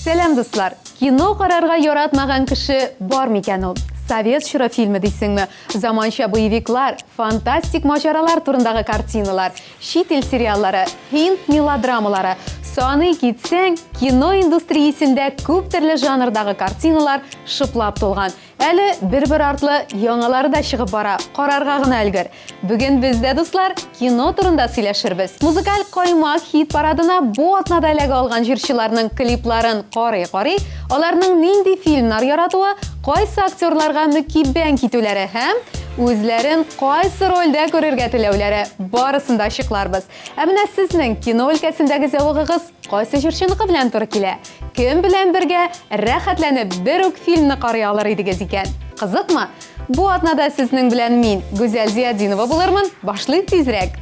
Сәлам, дуслар! Кино карарга яратмаган кеше бар микән ул? Совет чоры фильмы дисеңме? Заманча боевиклар, фантастик маҗаралар турындагы картиналар, чит ил сериаллары, һинд мелодрамалары. Саный китсәң, кино индустриясендә күп төрле жанрдагы картиналар шыплап тулган. Әле бер-бер артлы яңалары да чыгып бара, карарга гына өлгер. Бүген без дә, дуслар, кино турында сөйләшербез. Музыкаль каймак хит-парадына бу атнада эләгә алган җырчыларның клипларын карый-карый, аларның нинди фильмнар яратуы, кайсы актерларга мөкиббән китүләре һәм үзләрен кайсы рольдә күрергә теләүләре, барысын да ачыкларбыз. Ә менә сезнең кино өлкәсендәге зәвыгыгыз Кайсы җырчыныкы белән туры килә? Кем белән бергә рәхәтләнеп бер үк фильмны карый алыр идегез икән? Кызыкмы? Бу атнада сезнең белән мин, Гүзәл Зиятдинова булырмын. Башлыйк тизрәк!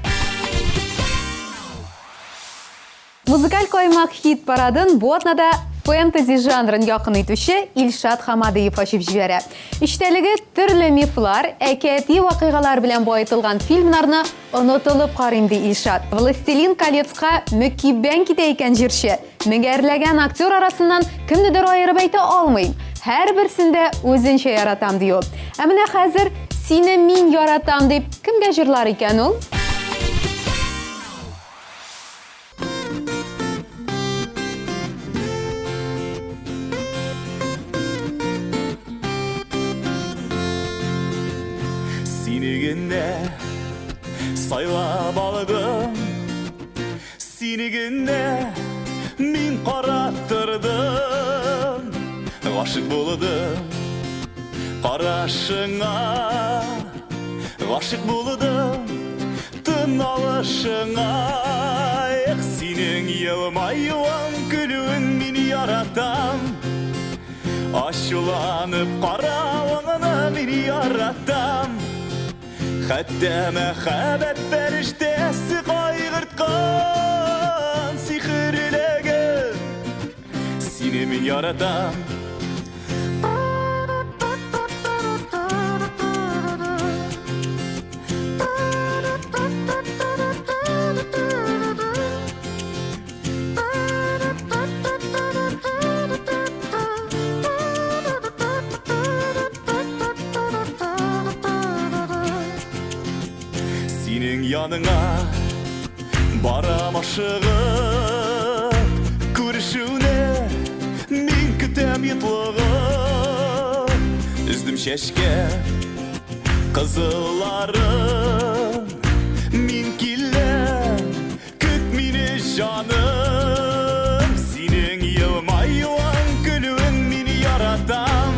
Музыкаль каймак хит-парадын бу атнада фэнтези жанрын якын итүче Илшат Хамадиев ачып җибәрә. Эчтәлеге төрле мифлар, әкияти вакыйгалар белән баетылган фильмнарны Онытылып карыйм, ди Илшат. Властелин колецка мөкиббән китә икән җырчы. Меңәрләгән актер арасыннан кемнедер аерып әйтә алмыйм. Һәрберсен дә үзенчә яратам, ди ул. Ә менә хәзер Сине мин яратам дип кемгә җырлар икән ул? Сине генә сайлап алдым, Сине генә мин карап тордым, Гашыйк булдым карашыңа, Гашыйк булдым Тын алышыңа, эх, синең елмаюың, көлүең мин яратам. Ачуланып каравыңны мин яратам. Хәтта мәхәббәт фәрештәсе кайгырткан сихерләгән сине мин яратам. Синең яныңа барам ашыгып, Күрешүне мин көтәм йотлыгып. Өздем чәчкә кызылларын, Мин киләм, Көт мине, җаным, синең елмаюың, көлүең мин яратам.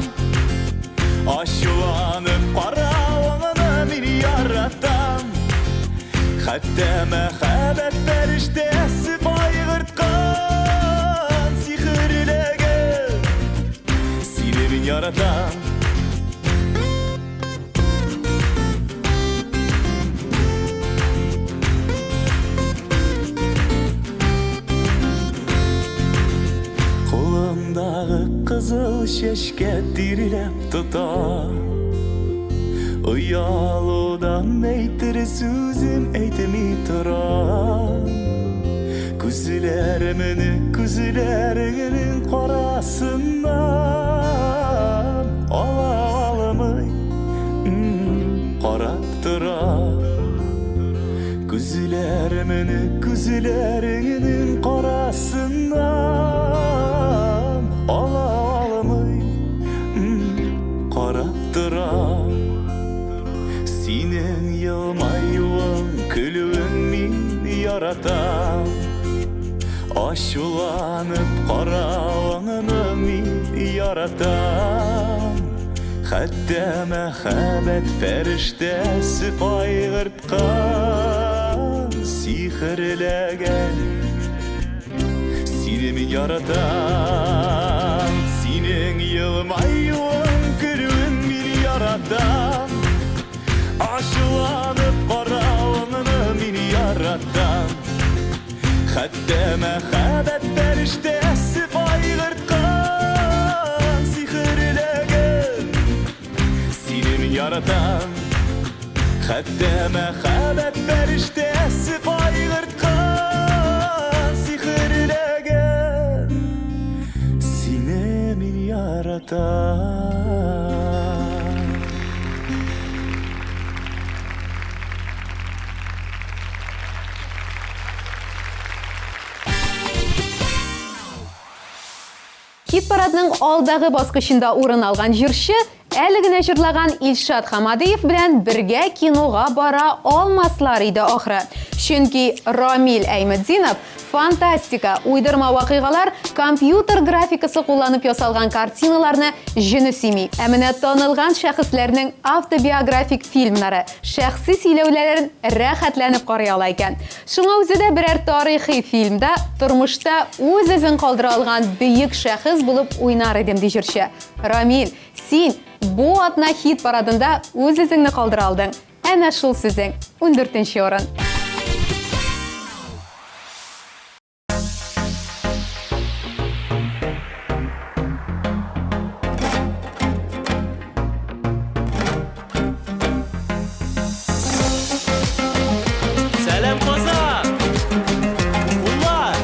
Ачуланып каравыңны мин яратам. Хәтта мәхәббәт фәрештәсе кайгырткан сихерләгән сине мин яратам. Кулымдагы кызыл чәчкә тирләп тота. Оялудан әйтер сүзем әйтми тора. Күзләремне күзләреңнең карасыннан ала алмый, карап тора. Күзләремне күзләреңнең карасыннан ала алмый, карап тора. Синең елмаюың, көлүең мин яратам. Ачуланып каравыңны мин яратам. Хәтта мәхәббәт фәрештәсе кайгырткан, сихерләгән. Сине мин яратам, синең елмаюың, көлүең мин яратам. Ачуланып каравыңны мин яратам. Хәтта мәхәббәт фәрештәсе кайгырткан, сихерләгән. яратам. Хәтта мәхәббәт фәрештәсе кайгырткан, сихерләгән сине мин яратам. Хит-парадның алдагы баскычында урын алган җырчы әле генә җырлаган Илшат Хамадиев белән бергә кинога бара алмаслар иде ахры. Чөнки Рамил Әйметдинов фантастика, уйдырма вакыйгалар, компьютер графикасы кулланып ясалган картиналарны җене сөйми. Ә менә танылган шәхесләрнең автобиографик фильмнары, шәхси сөйләүләрен рәхәтләнеп карый ала икән. Шуңа үзе дә берәр тарихи фильмда тормышта үз эзен калдыра алган бөек шәхес булып уйнар идем, ди җырчы. Рамил, син бу атна хит-парадында үз эзеңне калдыра алдың. Әнә шул сүзең, ундүртенче урын. Сәлам, Казан! Улар!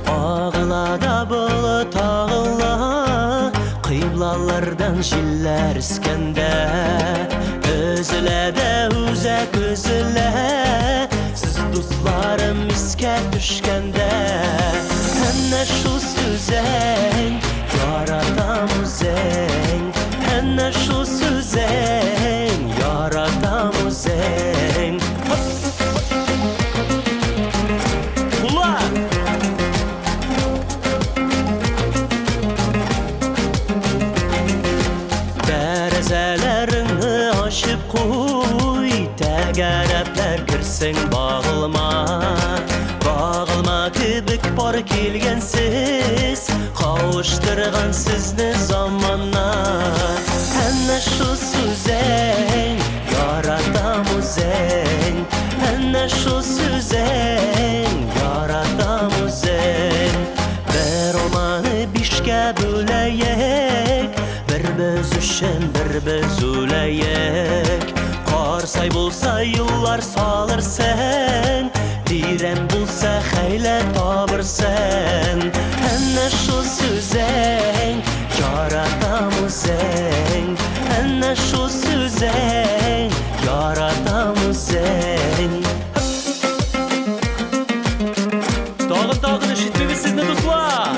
Агыла да болыт агыла, Кыйблалардан җилләр искәндә, Өзелә дә үзәк өзелә, Сез дусларым искә төшкәндә. Әнә шул сүзең, яратам үзең, Әнә шул сүзең, яратам үзең. Улар! Тәрәзәләреңне ачып куй, Тәгәрәпләр керсен багылма. Багылма кебек пар килгәнсез, Кавыштырган сезне замана. Әнә шул сүзең, яратам үзең, Әнә шул сүзең, яратам үзең. Бер алманы бишкә бүләек, Бер без өчен, бер без үләек. Карсай булса юллар салырсың, Тирән булса хәйлә табырсың. Әнә шул сүзең, яратам үзең, Әнә шул сүзең, яратам үзең. Тагын, тагын ишетмибез сезне, дуслар!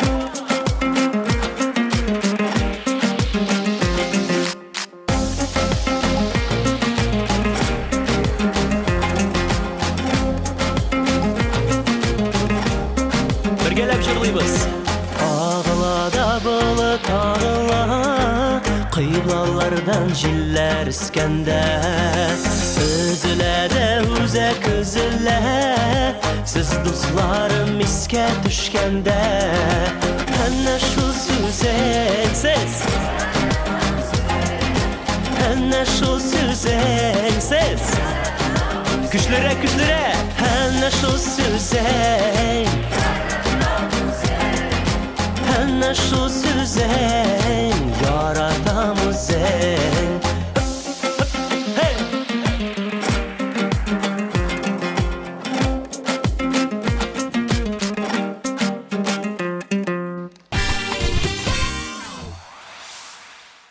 Бергәләп җырлыйбыз. Агыла да болыт агыла, Кыйблалардан җилләр искәндә, Өзелә дә үзәк өзелә, Сез дусларым искә төшкәндә. Әнә шул сүзең, сез! Әнә шул сүзең, сез! Көчлерәк, көчлерәк! Әнә шул сүзең, Әнә шул сүзең, яратам үзең. Hey!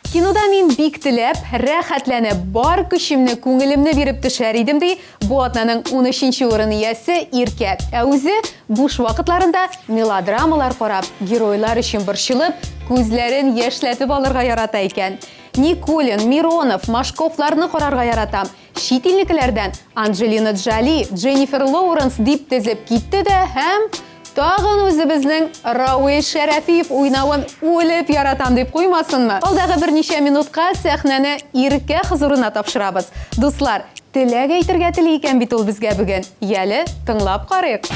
Кинода мин бик теләп, рәхәтләнеп, бар көчемне, күңелемне биреп төшәр идем, ди бу атнаның унөченче урын иясе Иркә. Ә үзе буш вакытларында мелодрамалар карап, геройлар өчен борчылып, күзләрен яшьләтеп алырга ярата икән. Никулин, Миронов, Машковларны карарга яратам. Чит илнекеләрдән Анджелина Джоли, Дженнифер Лоуренс дип тезеп китте дә һәм тагын үзебезнең Рауил Шәрәфиев уйнавын үлеп яратам дип куймасынмы? Алдагы берничә минутка сәхнәне Иркә хозурына тапшырабыз. Дуслар, теләк әйтергә тели икән бит ул безгә бүген. Яле, тыңлап карыйк.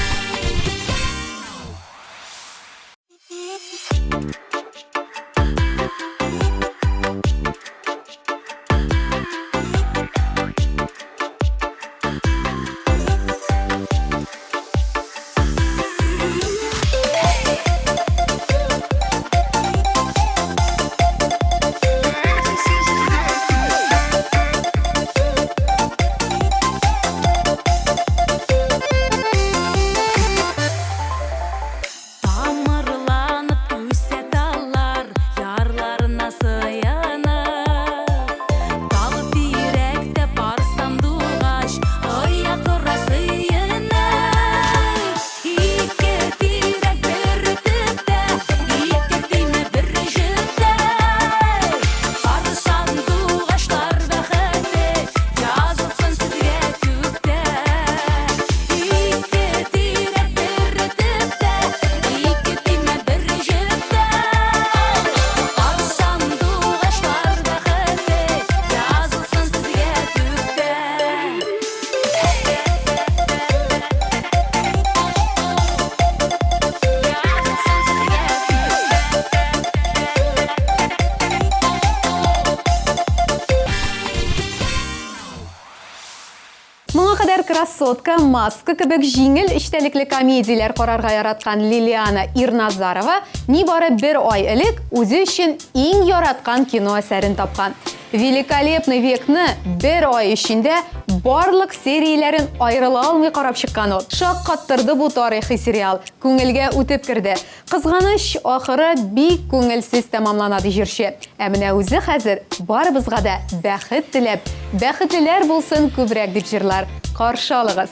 Красотка, Маска кебек җиңел эчтәлекле комедияләр карарга яраткан Лилиана Ирназарова нибары бер ай элек үзе өчен иң яраткан кино әсәрен тапкан. Великолепный векны бер ай эчендә барлык серияләрен аерыла алмый карап чыккан ул. Шаккаттырды бу тарихи сериал, күңелгә үтеп керде. Кызганыч, ахыры бик күңелсез тәмамлана, ди җырчы. Ә менә үзе хәзер барыбызга да бәхет теләп, бәхетлеләр булсын күбрәк дип җырлар. Каршы алыгыз!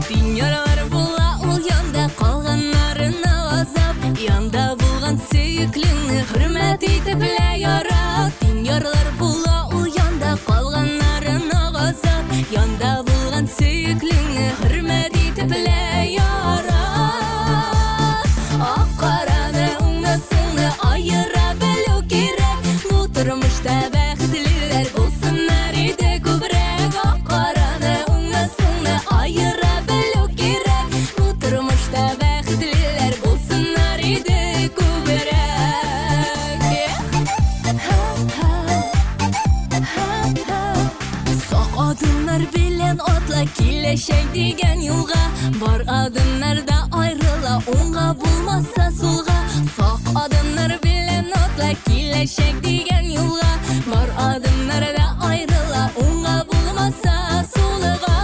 Тиң яралар була ул янда калганнарына азап. Янда булган сөеклеңне хөрмәт итеп лә ярат. Тиң яралар була ул янда калганнарына газап. Янда булган сөеклеңне хөрмәт итеп лә ярат. Ак караны, уңны, сулны аера белү кирәк. Бу тормышта бәхетлеләр булсыннар иде күбрәк. Ак караны, уңны, сулны аера белү кирәк. Бу тормышта бәхетлеләр булсыннар иде күбрәк. Сак адымнар белән атла киләчәк дигән юлга. Бар адымнар да аерыла, уңга булмаса сулга. Сак адымнар белән атла киләчәк дигән юлга. Бар адымнар да аерыла, уңга булмаса сулга.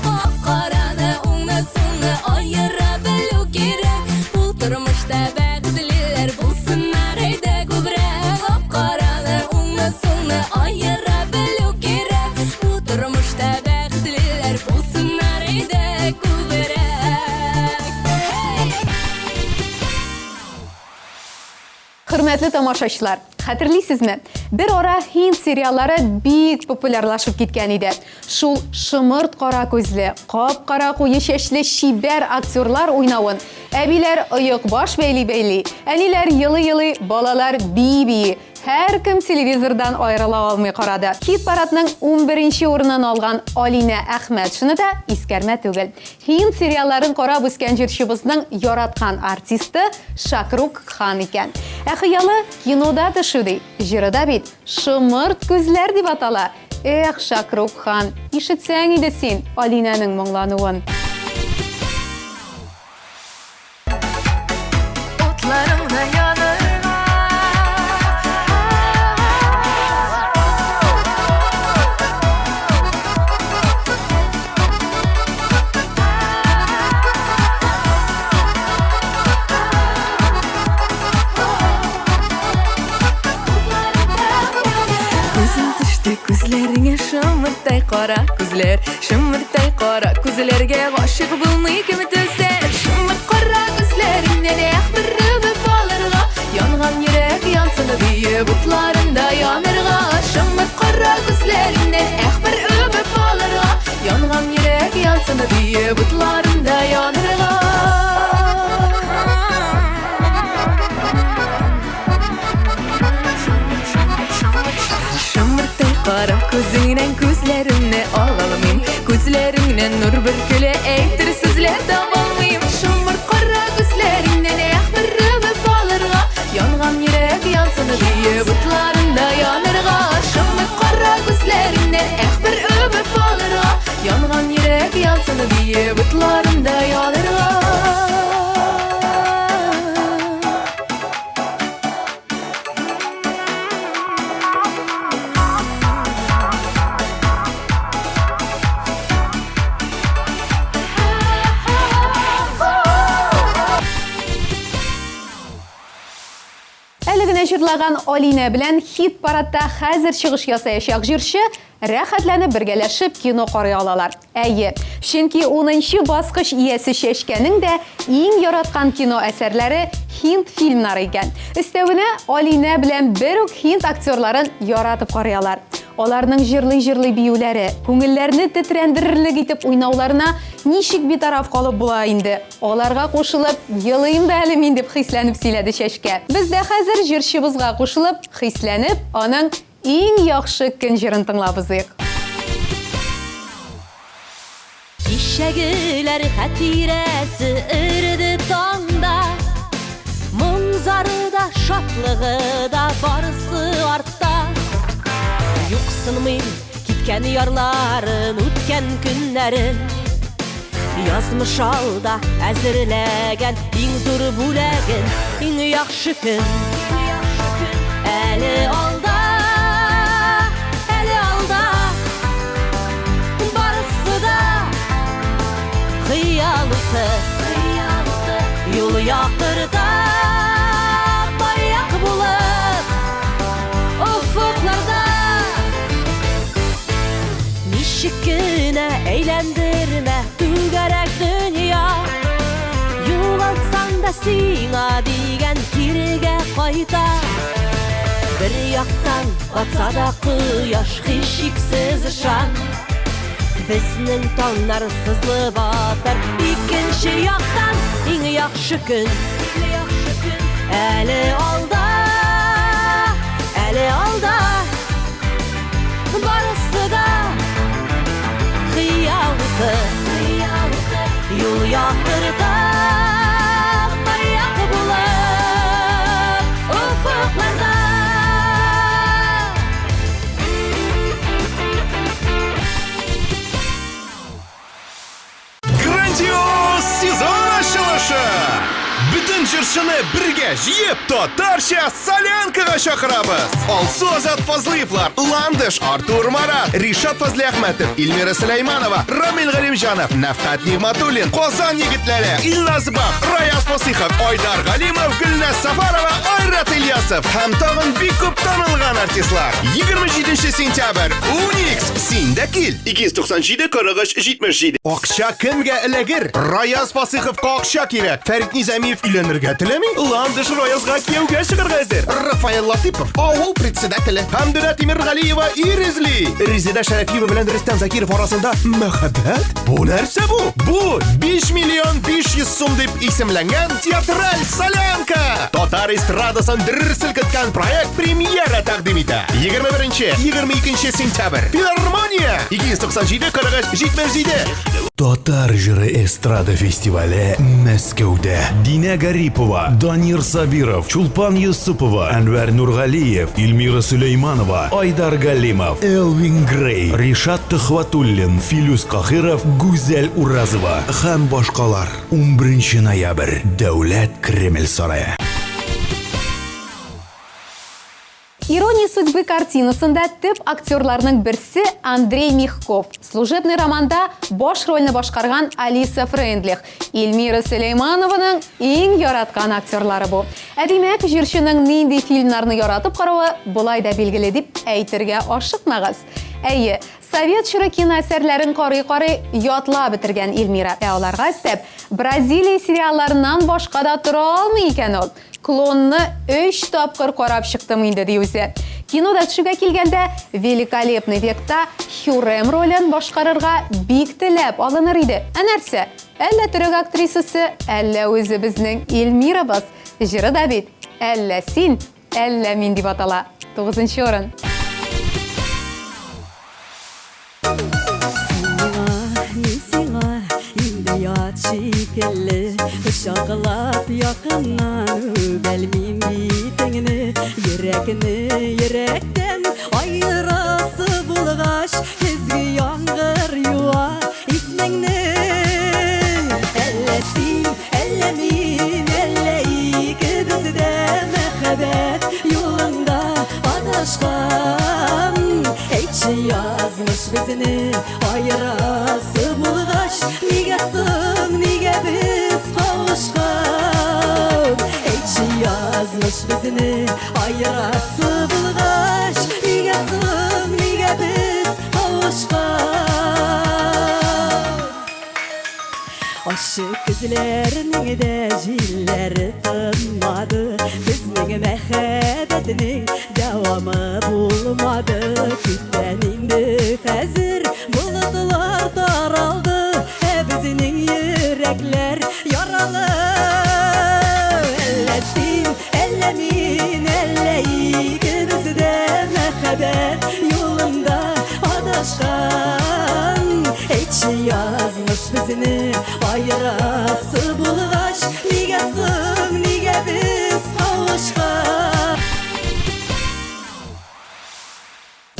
Ак караны, уңны, сулны аера белү кирәк. Бу тормышта бәхетлеләр булсыннар әйдә күбрәк. Ак караны, уңны, сулны аера белү кирәк. Бу тормышта бәхетлеләр булсыннар әйдә күбрәк. Хөрмәтле тамашачылар, хәтерлисезме? Бер ара һинд сериаллары бик популярлашып киткән иде. Шул шомырт кара күзле, кап-кара куе чәчле чибәр актерлар уйнавын әбиләр оекбаш бәйли-бәйли, әниләр елый-елый, балалар бии-бии, һәркем телевизордан аерыла алмый карады. Хит-парадның унберенче урынын алган Алинә Әхмәтшина да искәрмә түгел. Һинд сериалларын карап үскән җырчыбызның яраткан артисты Шакрук Хан икән. Ә хыялы кинода төшү ди. Җыры да бит Шомырт күзләр дип атала. Эх, Шакрук Хан, ишетсәң иде син Алинәнең моңлануын. Утларыңда янырга. Күзем төште күзләреңә шомырттай кара күзләр, шомырттай кара күзләргә гашыйк булмый кем түзәр. Шомырт кара күзләреңнән эх бер үбеп алырга, янган йөрәк янсын диеп утларында янырга. Шомырт кара күзләреңнән эх бер үбеп алырга, янган йөрәк янсын диеп утларында янырга. Шомырттай кара күзеңнән күзләремне алалмыйм, күзләреңнән нур бөркелә, әйтер сүзләр табалмыйм. Шомырт кара күзләреңнән эх бер үбеп алырга, янган йөрәк янсын диеп утларында янырга. Шомырт кара күзләреңнән эх бер үбеп алырга, янган йөрәк янсын диеп утларында янырга. Әле генә җырлаган Алинә белән хит-парадта хәзер чыгыш ясаячак җырчы рәхәтләнеп бергәләшеп кино карый алалар. Әйе, чөнки унынчы баскыч иясе Чәчкәнең дә иң яраткан кино әсәрләре һинд фильмнары икән. Өстәвенә, Алинә белән бер үк һинд актерларын яратып карый алар. Аларның җырлый-җырлый биюләре, күңелләрне тетрәндерерлек итеп уйнауларына ничек битараф калып була инде? Аларга кушылып, елыйм да әле мин, дип хисләнеп сөйләде Чәчкә. Без дә хәзер җырчыбызга кушылып, хисләнеп, аның Иң яхшы көн җырын тыңлап узыйк. Кичәгеләр хатирәсе эреде таңда. Моң-зары да, шатлыгы да барысы артта. Юксынмыйм киткән ярларын, үткән көннәрен. Язмыш алда әзерләгән иң зур бүләген, иң яхшы көн. Әле алда, әле алда, барысы да хыял уты, юл яктырта, маяк булып офыкларда. Ничек кенә әйләндермә түгәрәк дөнья, югалтсаң да сиңа дигән кирегә кайта. Бер яктан батса да кояш, һичшиксез ышан, безнең таңнар сызылып атар икенче яктан. Иң яхшы көн әле алда, әле алда, барысы да хыял уты, юл яктырта, маяк булып офыкларда. Грандиоз сезон ачылышы! Бөтен җырчыны бергә җыеп, татарча солянкага чакырабыз! Алсу Азат Фазлыевлар, Ландыш, Артур Марат, Ришат Фазлиәхмәтов, Эльмира Сөләйманова, Рамил Галимҗанов, Нәфкать Нигъмәтуллин, Казан егетләре, Илназ Бах, Раяз Фасыйхов, Айдар Галимов, Гөлназ Сафарова, Айрат Ильясов һәм тагын бик күп танылган артистлар. 27 сентябрь, Уникс, син дә кил! 297 43 77. Акча кемгә эләгер? Раяз Фасыйховка акча кирәк. Фәрит Низамиев өйләнергә теләми. Ландыш Раязга кияүгә чыгарга әзер. Рафаэль Латыпов авыл председателе. Хәмдүнә Тимергалиева ир эзли. Резеда Шәрәфиева белән Рөстәм Закиров арасында мәхәббәт? Бу нәрсә бу? Бу 5 миллион 500 сум дип исемләнгән театраль солянка. Татар эстрадасын дер селкеткән проект премьера тәкъдим итә. 21-22 сентябрь. Филармония 297 43 77. Татар җыры эстрада фестивале Мәскәүдә. Динә Гарипова, Данир Сабиров, Чулпан Йосыпова, Әнвәр Нургалиев, Эльмира Сөләйманова, Айдар Галимов, Элвин Грей, Ришат Төхвәтуллин, Филүс Каһиров, Гүзәл Уразова һәм башкалар. 11 ноябрь, Дәүләт Кремль сарае. «Ирония судьбы» картинасында төп актерларның берсе Андрей Мягков. «Служебный романда» баш рольне башкарган Алиса Фрейндлих. Эльмира Сөләйманованың иң яраткан актерлары бу. Ә димәк, җырчының нинди фильмнарны яратып каравы болай да билгеле дип әйтергә ашыкмагыз. Әйе, совет чоры кино әсәрләрен карый-карый ятлап бетергән Эльмира. Ә аларга өстәп, Бразилия сериалларыннан башка да тора алмый икән ул. «Клонны» 3 тапкыр карап чыктым инде, ди үзе. Кинода төшүгә килгәндә, «Великолепный векта» Хюррем ролен башкарырга бик теләп алыныр иде. Ә нәрсә? Әллә төрек актрисасы, әллә үзебезнең Эльмирабыз. Җыры да бит «Әллә син, әллә мин» дип атала. 9 урын. Мин сиңа инде ят шикелле, Кочаклап якыннан үбәлмим битеңне. Йөрәкне йөрәктән аерасы булгач, Көзге яңгыр юа исмеңне. Әллә син, әллә мин, әллә икебез дә мәхәббәт юлында адашкан. Әйтче, язмыш безне аерасы булгач, нигә соң, нигә без кавышкан? Әйтче, язмыш безне аерасы булгач, нигә соң, нигә без кавышкан? Ачы көзләрнең дә җилләре тынмады, Безнең мәхәббәтнең дәвамы булмады. Күптән инде хәзер болытлар таралды, Ә безнең йөрәкләр яралы. Әллә син, әллә мин, әллә икебез дә мәхәббәт юлында адашкан. Әйтче, язмыш безне аерасы булгач, нигә соң, нигә без кавышкан?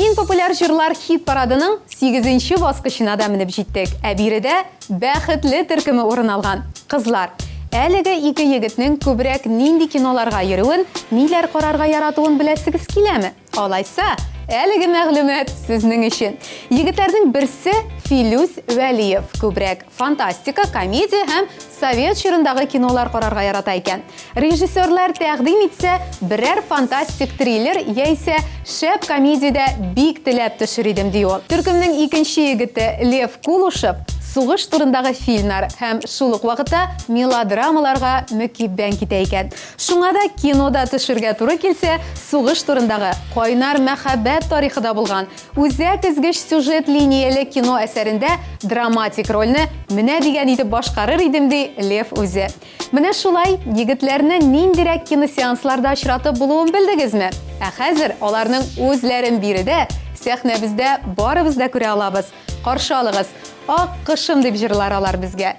Иң популяр җырлар хит-парадының сигезенче баскычына да менеп җиттек. Ә биредә Бәхетле төркеме урын алган. Кызлар. Әлеге ике егетнең күбрәк нинди киноларга йөрүен, ниләр карарга яратуын беләсегез киләме? Алайса, әлеге мәгълүмат сезнең өчен. Егетләрнең берсе Филүс Вәлиев күбрәк фантастика, комедия һәм совет чорындагы кинолар карарга ярата икән. Режиссерлар тәкъдим итсә, берәр фантастик триллер яисә шәп комедия дә бик теләп төшер идем, ди ул. Төркемнең икенче егете Лев Кулушев сугыш турындагы фильмнар һәм шул ук вакытта мелодрамаларга мөкиббән китә икән. Шуңа да кинода төшергә туры килсә, сугыш турындагы, кайнар мәхәббәт тарихы да булган, үзәк өзгеч сюжет линияле кино әсәрендә драматик рольне менә дигән итеп башкарыр идем, ди Лев үзе. Менә шулай, егетләрне ниндирәк киносеансларда очратып булуын белдегезме? Ә хәзер аларның үзләрен биредә, сәхнәбездә барыбыз да күрә алабыз. Каршы алыгыз, Ак кышым дип җырлар алар безгә.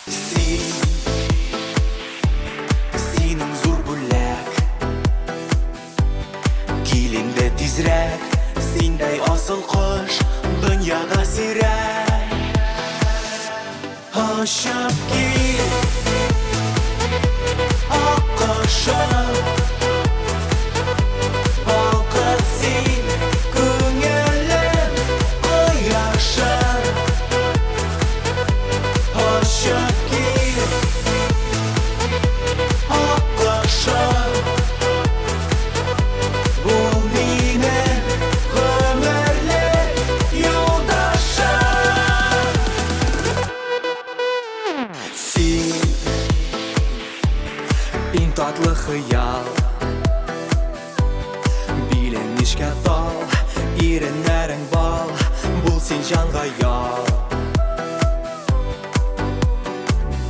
Син, синең зур бүләк. Кил инде тизрәк, синдәй асыл кош дөньяда сирәк. Очып кил, ак кошым, балкыт син, күңелем кояшым. Очып кил, ак кошым, бул минем гомерлек юлдашым. Син иң татлы хыял, Билең нечкә тал, иреннәрең бал, бул син җанга ял.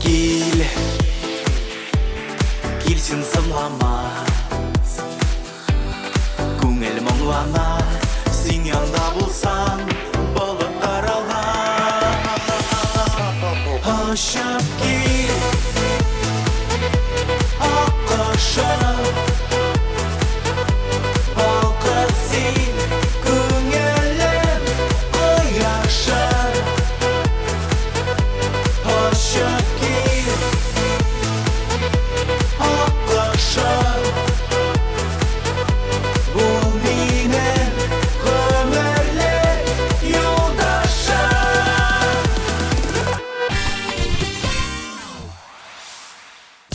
Кил, кил син соңлама, Күңел моңлана, син янда булсаң, болыт тарала. Очып кил, ак кошым, балкыт син, күңелем кояшым. Очып кил, ак кошым, бул минем гомерлек юлдашым.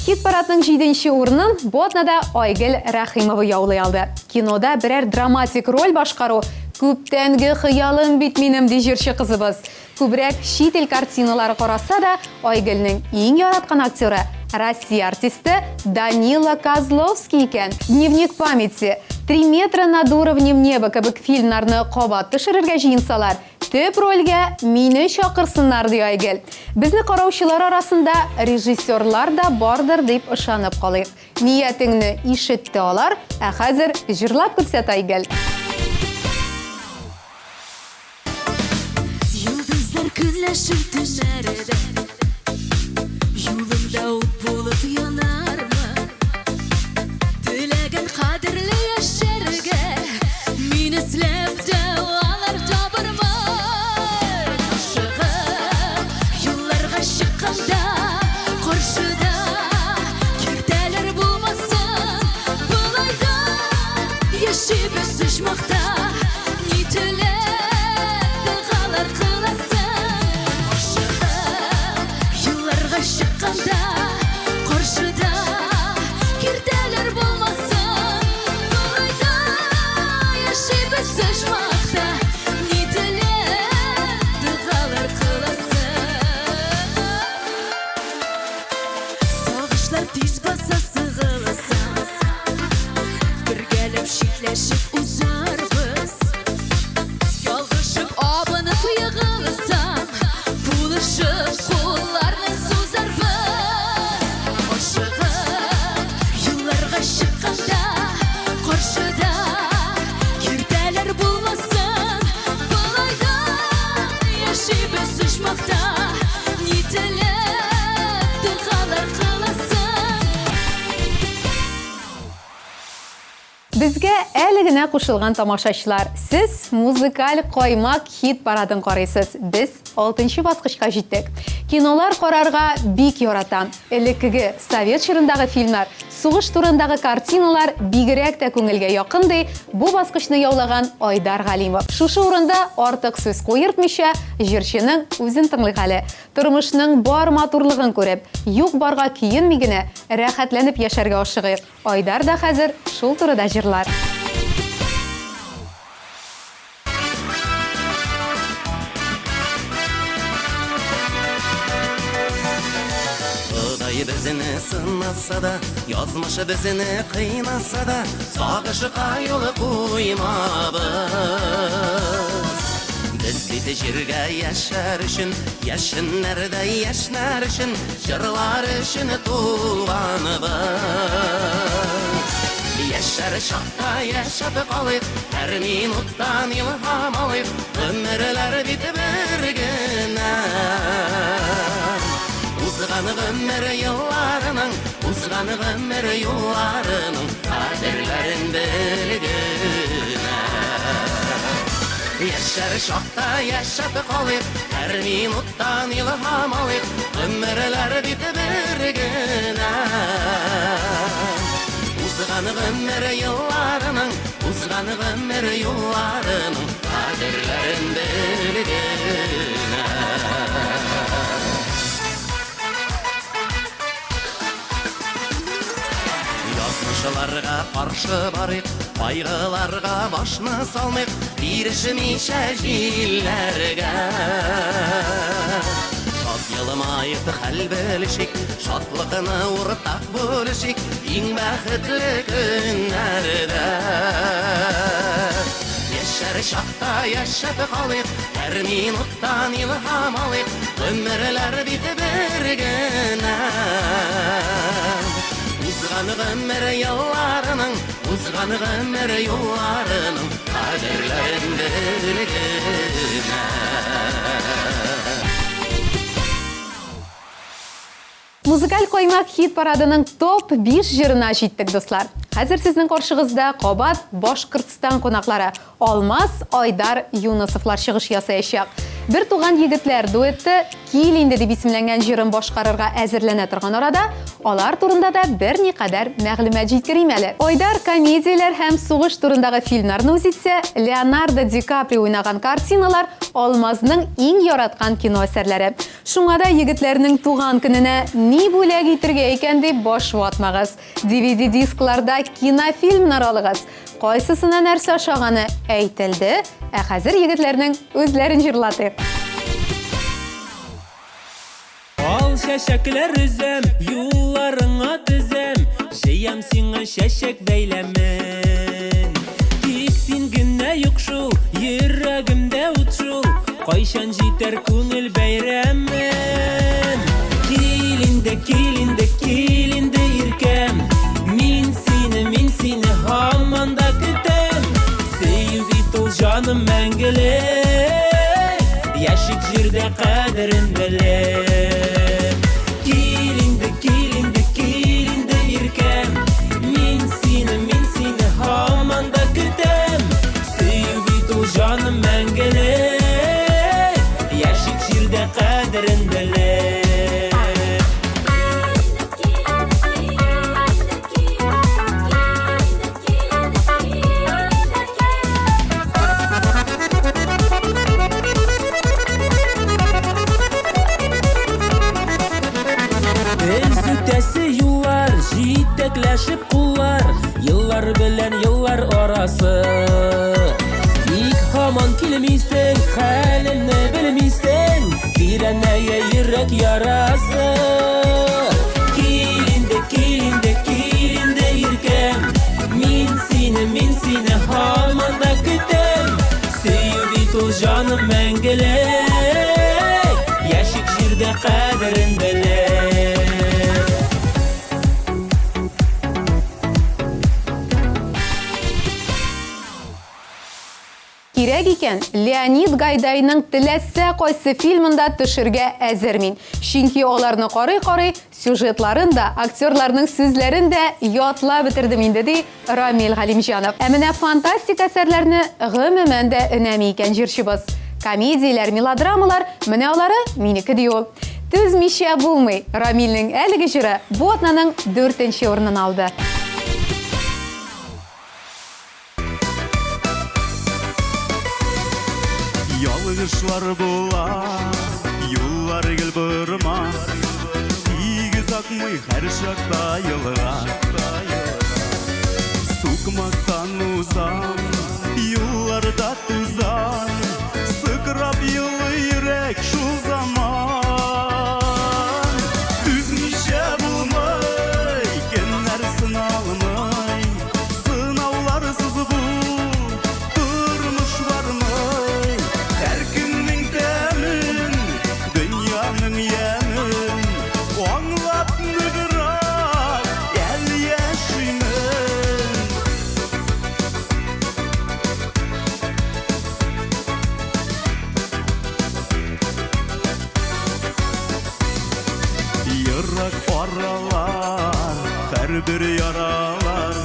Хит-парадның җиденче урынын бу атнада Айгөл Рәхимова яулый алды. Кинода берәр драматик роль башкару күптәнге хыялым бит минем, ди җырчы кызыбыз. Күбрәк чит ил картиналары караса да, Айгөлнең иң яраткан актеры Россия артисты Данила Козловский икән. Дневник памяти, Три метра над уровнем неба кебек фильмнарны кабат төшерергә җыенсалар, төп рольгә мине чакырсыннар, ди Айгөл. Безне караучылар арасында режиссерлар да бардыр дип ышанып калыйк. Ниятеңне ишетте алар, ә хәзер җырлап күрсәт, Айгөл. Йолдызлар көнләшер төннәрдә, Юлыңда ут булып янармын. Теләгән кадерле яшәргә, Мин эзләп тә алар табырмын. Ашыгып юлларга чыкканда, Каршыда киртәләр булмасын. Болай да яшибез оҗмахта. Ни теләп догалар кыласың, Ашыгып. әле генә кушылган тамашачылар, сез музыкаль каймак хит парадын карыйсыз. Без алтынчы баскычка җиттек. Кинолар карарга бик яратам. Элеккеге совет чорындагы фильмнар, сугыш турындагы картиналар бигрәк тә күңелгә якын, ди бу баскычны яулаган Айдар Галимов. Шушы урында артык сүз куертмыйча, җырчының үзен тыңлыйк әле. Тормышның бар матурлыгын күреп, юк-барга көенми генә, рәхәтләнеп яшәргә ашыгыйк. Айдар да хәзер шул турыда җырлар. Ходай безне сынаса да, язмыш безне кыйнаса да, сагышка юл куймабыз. Без бит җиргә яшәр өчен, яшеннәрдә яшьнәр өчен, җырлар өчен туганыбыз. Яшәр чакта яшәп калыйк, һәр минуттан илһам алыйк, гомерләр бит бер генә. Узган гомер елларының, узган гомер юлларының кадерләрен бел генә. Яшәр чакта яшәп калыйк, һәр минуттан илһам алыйк, гомерләр бит бер генә. Узган гомер елларының, узган гомер юлларының кадерләрен бел генә. Язмышларга каршы барыйк, кайгыларга башны салмыйк, бирешмичә җилләргә. Шат елмаеп хәл белешик, шатлыкны уртак бүлешик, иң бәхетле көннәрдә. Яшәр чакта яшәп калыйк, һәр минуттан илһам алыйк, гомерләр бит бер генә. Узган гомер елларының, узган гомер юлларының кадерләрен бел генә. Музыкаль каймак хит парадының топ 5 җырына җиттек, дуслар. Хәзер сезнең каршыгызда кабат Башкортстан кунаклары Алмаз, Айдар Юнысовлар чыгыш ясаячак. Бер туган егетләр дуэты Кил инде дип исемләнгән җырын башкарырга әзерләнә торган арада, алар турында да берникадәр мәгълүмат җиткерим әле. Айдар комедияләр һәм сугыш турындагы фильмнарны үз итсә, Леонардо Ди Каприо уйнаган картиналар Алмазның иң яраткан кино әсәрләре. Шуңа да егетләрнең туган көненә ни бүләк итергә икән дип баш ватмагыз. DVD дискларда кинофильмнар алыгыз. Кайсысына нәрсә ошаганы әйтелде, ә хәзер егетләрнең үзләрен җырлатыйк. Ал чәчәкләр өзәм, юлларыңа тезәм, Җыям сиңа чәчәк бәйләмен. Тик син генә юк шул, йөрәгемдә ут шул, Кайчан җитәр күңел бәйрәмен? Кил инде, кил инде, кил инде, иркәм, Мин сине, мин сине һаман да көтәм. Сөю бит ул, җаным, мәңгелек, Яшик җирдә кадерен белеп. Кил инде, кил инде, кил инде, иркәм, Мин сине, мин сине һаман да көтәм. Сөю бит ул, җаным, мәңгелек, Яшик җирдә кадерен белеп. Без үтәсе юллар, җитәкләшеп куллар, Еллар белән еллар арасы. Ник һаман килмисең, хәлемне белмисең, Тирәнәя йөрәк ярасы. Кил инде, кил инде, кил инде, иркәм, Мин сине, мин сине һаман да көтәм. Сөю бит ул, җаным, мәңгелек, Яшик җирдә кадерен белеп. Кирәк икән, Леонид Гайдайның теләсә кайсы фильмында төшергә әзер мин. Чөнки аларны карый-карый, сюжетларын да, актерларның сүзләрен дә ятлап бетердем инде, ди Рамил Галимҗанов. Ә менә фантастик әсәрләрне гомумән дә өнәми икән җырчыбыз. Комедияләр, мелодрамалар, менә алары минеке, ди ул. Түзмичә булмый, Рамилнең әлеге җыры бу атнаның дүртенче урынын алды. Ялгышлар була, юллар гел борма. Тигез акмый һәр чакта елга. Сукмактан узам, юлларда тузан. Сыкрап елый йөрәк шул заман. Түзмичә булмый, кемнәр сыналмый. Сынауларсыз бу тормыш бармый. Һәр көннең тәмен, дөньяның ямен аңлап ныграк әле яшимен. Ерак аралар, һәрбер яралар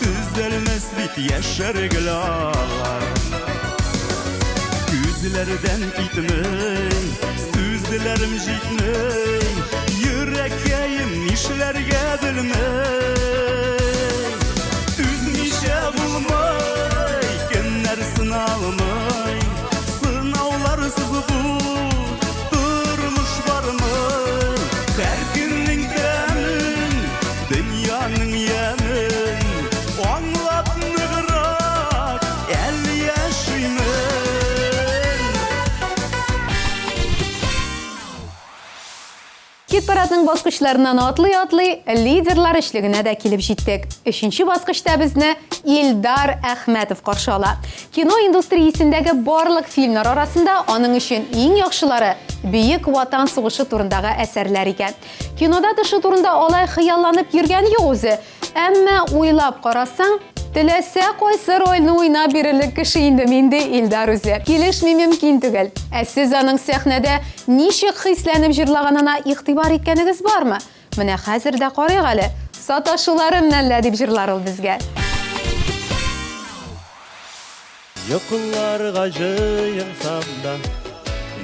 Төзәлмәс бит яшәр гел алар. Күзләрдән китми, сүзләрем җитми, Йөрәккәем нишләргә белми. Түзмичә булмый, кемнәр сыналмый, Сынауларсыз бу тормыш бармы? Һәр көннең тәмен, дөньяның ямен аңлап ныграк әле яшимен. Хит-парадның баскычларыннан атлый-атлый, лидерлар өчлегенә дә килеп җиттек. Өченче баскычта безне Илдар Әхмәтов каршы ала. Кино индустриясендәге барлык фильмнар арасында аның өчен иң яхшылары Бөек Ватан сугышы турындагы әсәрләр икән. Кинода төшү турында алай хыялланып йөргән юк үзе. Әмма уйлап карасаң, теләсә кайсы рольне уйнап бирерлек кеше инде мин, ди Илдар үзе. Килешми мөмкин түгел. Ә сез аның сәхнәдә ничек хисләнеп җырлаганына игътибар иткәнегез бармы? Менә хәзер дә карыйк әле, Саташуларым мәллә, дип җырлар ул безгә. Йокыларга җыенсам да,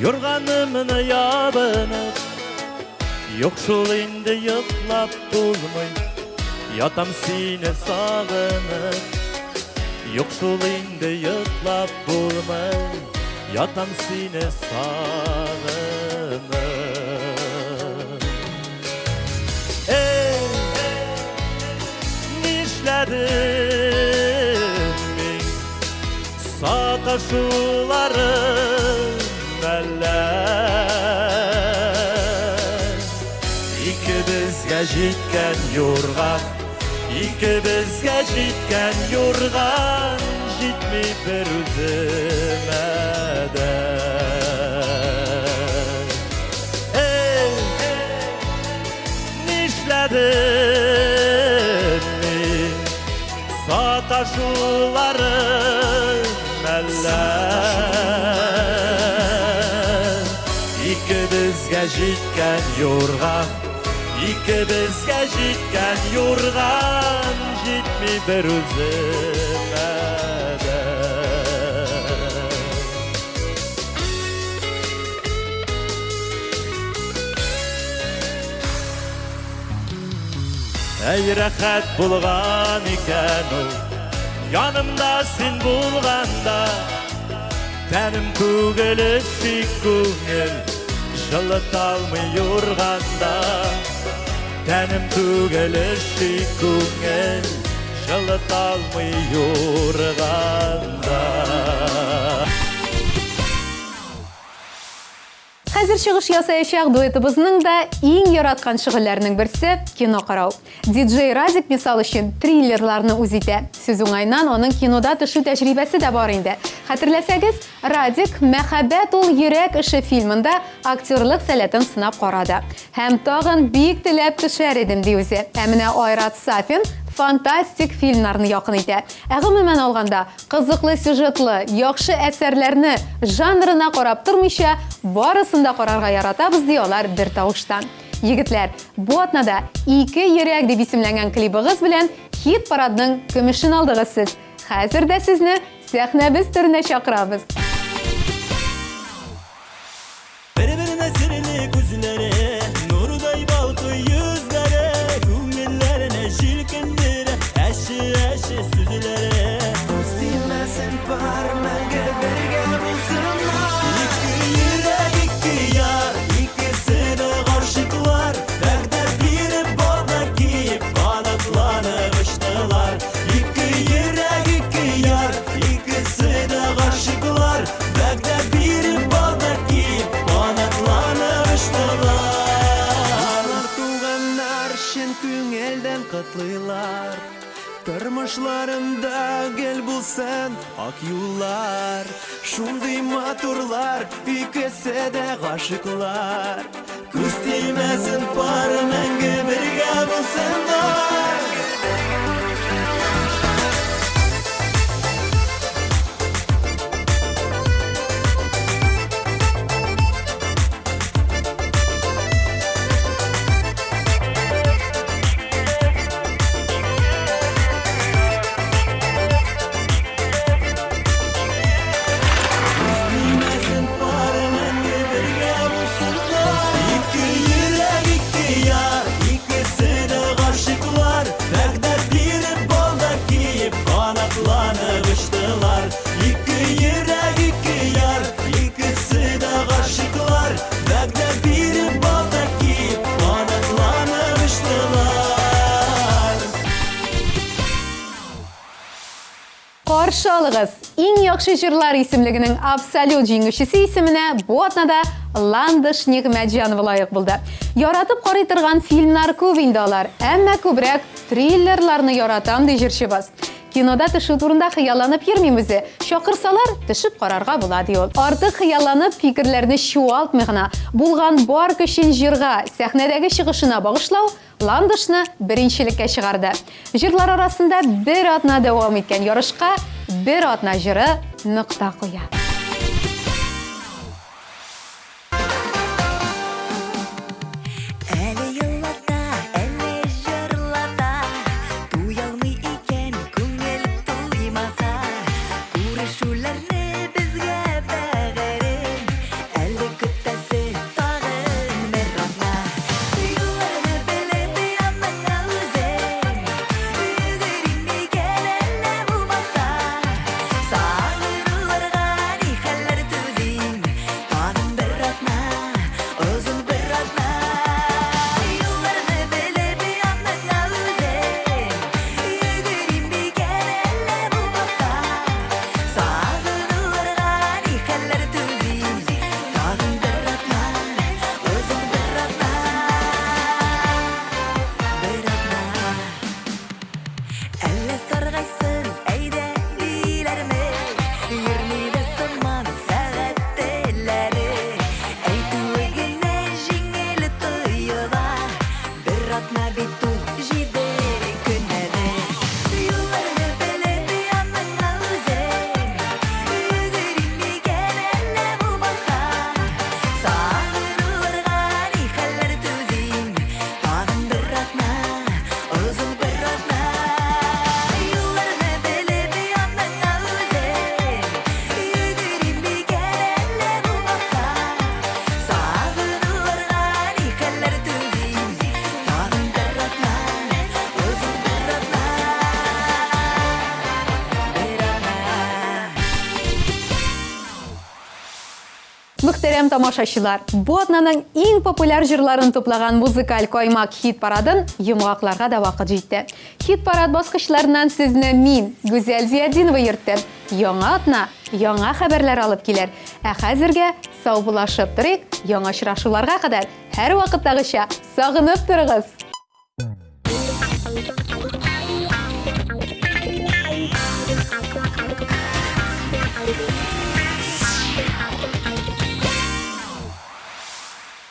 юрганымны ябынып, Юк шул инде йоклап булмый, ятам сине сагынып. Юк шул инде йоклап булмый, ятам сине сагынып. Эй, нишләдем мин? Саташуларым әллә? Икебезгә җиткән юрган, икебезгә җиткән юрган җитми бер үземә дә. Эй, нишләдем мин? Саташуларым әллә? Икебезгә җиткән юрган, икебезгә җиткән юрган җитми бер үземә дә. Әй, рәхәт булган икән ул, янымда син булганда. Тәнем түгел өши күңел, җылыталмый юрганда. Тәнем түгел өши күңел, җылыталмый юрганда. Хәзер чыгыш ясаячак дуэтыбызның да иң яраткан шөгыльләренең берсе, кино карау. Диджей Радик, мисал өчен, триллерларны үз итә. Сүз уңаеннан, аның кинода төшү тәҗрибәсе дә бар инде. Хәтерләсәгез, Радик Мәхәббәт ул йөрәк эше фильмында актерлык сәләтен сынап карады. Һәм тагын бик теләп төшәр идем, ди үзе. Ә менә Айрат Сафин фантастик фильмнарны якын итә. Ә гомумән алганда, кызыклы сюжетлы, яхшы әсәрләрне жанрына карап тормыйча, барысын да карарга яратабыз, ди алар бертавыштан. Егетләр, бу атнада Ике йөрәк дип исемләнгән клибыгыз белән хит-парадның көмешен алдыгыз сез. Хәзер дә сезне сәхнәбез түренә чакырабыз. Бер-беренә серле күзләре, нурдай балкый йөзләре, күңелләрне җилкендерә әче-әче сүзләре. Күз тимәсен пар, мәңге бергә булсыннар. Ике йөрәк, ике яр, икесе дә гашыйклар, вәгъдә биреп, балда киеп, канатланып очтылар. Ике йөрәк, ике яр, икесе дә гашыйклар, вәгъдә биреп, балда киеп, канатланып очтылар. Дуслар, туганнар чын күңелдән котлыйлар. Тормышларында гел булсын ак юллар. Шундый матурлар, икесе дә гашыйклар. Күз тимәсен пар, мәңге бергә булсыннар. Ике йөрәк, ике яр, икесе дә гашыйклар, вәгъдә биреп, балда киеп, канатланып очтылар. Ике йөрәк, ике яр, икесе дә гашыйклар, вәгъдә биреп, балда киеп, канатланып очтылар. Каршы алыгыз! Иң яхшы җырлар исемлегенең абсолют җиңүчесе исеменә бу атнада Ландыш Нигъмәтҗанова лаек булды. Яратып карый торган фильмнар күп инде алар, әмма күбрәк триллерларны яратам, ди җырчыбыз. Кинода төшү турында хыялланып йөрмим үзе. Чакырсалар, төшеп карарга була, ди ул. Артык хыялланып, фикерләрне чуалтмый гына, булган бар көчен җырга, сәхнәдәге чыгышына багышлау, Ландышны беренчелеккә чыгарды. Җырлар арасында бер атна дәвам иткән ярышка бер атна җыры нокта куя. Әле елата, әле җырлата, Туялмый икән күңел туймаса. Күрешүләрне безгә бәгырем, Әле көтәсе тагын бер атна. Юлларны белеп яныңа үзем Йөгерим микән әллә булмаса. Сагынуларга ни хәлләр түзим, Тагын бер атна, озын бер атна. Юлларны белеп яныңа үзем Йөгерим микән әллә булмаса. Сагынуларга ни хәлләр түзим, Тагын бер атна, озын бер атна. Бер атна. Әллә саргайсын, әйдә, диләрме? Йөрми дә сыман сәгать телләре. Әйтүе генә җиңел тоела. Бер атна бит ул җиде көн әле. Юлларны белеп яныңа үзем Йөгерим микән әллә булмаса. Сагынуларга ни хәлләр түзим, Тагын бер атна, озын бер атна. Юлларны белеп яныңа үзем Йөгерим микән әллә булмаса. Сагынуларга ни хәлләр түзим, Тагын бер атна, озын бер атна. Бер атна. Мөхтәрәм тамашачылар, бу атнаның иң популяр җырларын туплаган музыкаль каймак хит-парадын йомгакларга да вакыт җитте. Хит-парад баскычларыннан сезне мин, Гүзәл Зиятдинова йөрттем. Яңа атна яңа хәбәрләр алып килер. Ә хәзергә саубуллашып торыйк, яңа очрашуларга кадәр һәрвакыттагыча сагынып торыгыз!